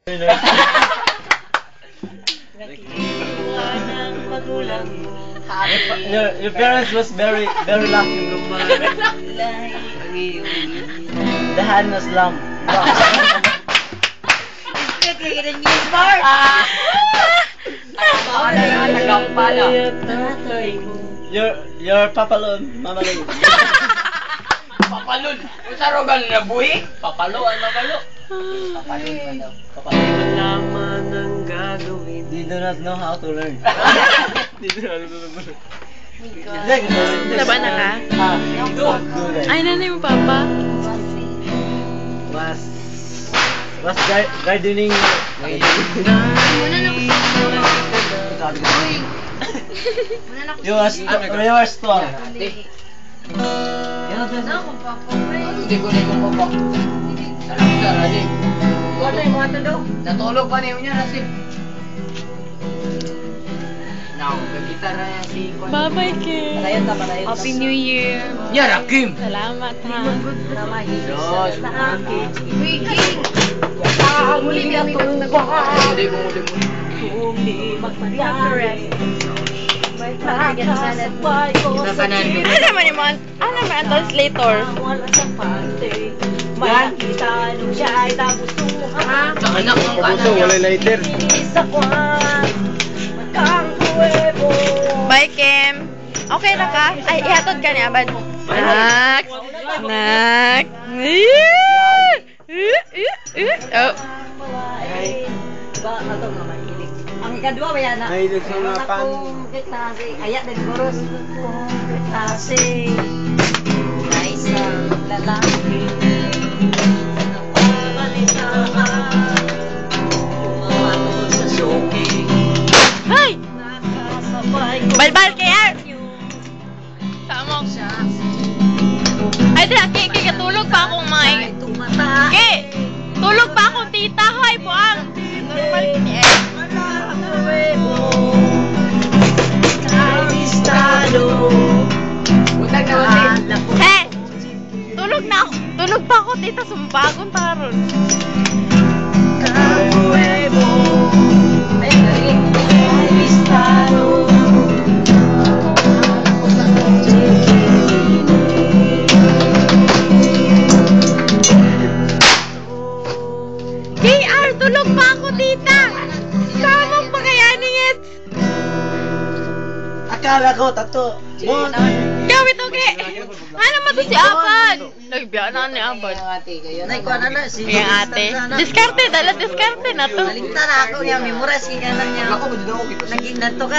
Nakikiwa ng magulang mo. Your parents was very, very lucky. Ang iyong The hand was lump. Tatay mo. Your papalon, mamalon. Papalon. Unsa ro gan nabuhi? Papalo ay mabalo. Papalon pa daw. Papalon. Naman ang gagawin. They do not know how to learn. They do not know how to learn. Taba na ka? Ah, do that. Ay, nanay mo, papa. Was gardening. You were strong. Hindi ko na kong papa. Salam ka rani. Natulog pa niyo niya nasib. Now, gagitara niya si Kwan. Bye-bye, Kim. Happy New Year. Nya Rakim. Salamat, ha. Diyos. Hindi ko muli muli. Kita kanan. Ano naman yung mga, ano naman ang translator? Sa anak ng kanan niya. Lighter. Bye, Kim. Okay na ka? Ay, ihatod ka ni Abad. Nak. Nak. Eh, eh, eh, eh. Oh. Ang ikadwa ba yan? Ay, sa mga pan. Aya din goros. Klase na isang lalaki napabalitaan pumamatol sa suki Hay! nakasabay ko. Balbal kaya! Samok. Ay, dira, Ki, Ki, katulog pa akong mga. Ay tumata. Ki! Tulog pa akong tita, hoy, buang! Normal kini eh. Utag na ulit. He! Tulog na ako. Tulog pa ako, tita. Sumbagon taron. JR, tulog pa ako, tita! Samok pa kaya ningit! Akala ko, tato. Mon. Gawit, okay! Ano man to si Abad? Nagbiya na ni Abad. Nay, kuha na na. Si Yung ate. Diskarte, dala diskarte na to. Maligta na ako niya. Memorize kay na niya. Ako, ba dito ako? Naging nanto ka.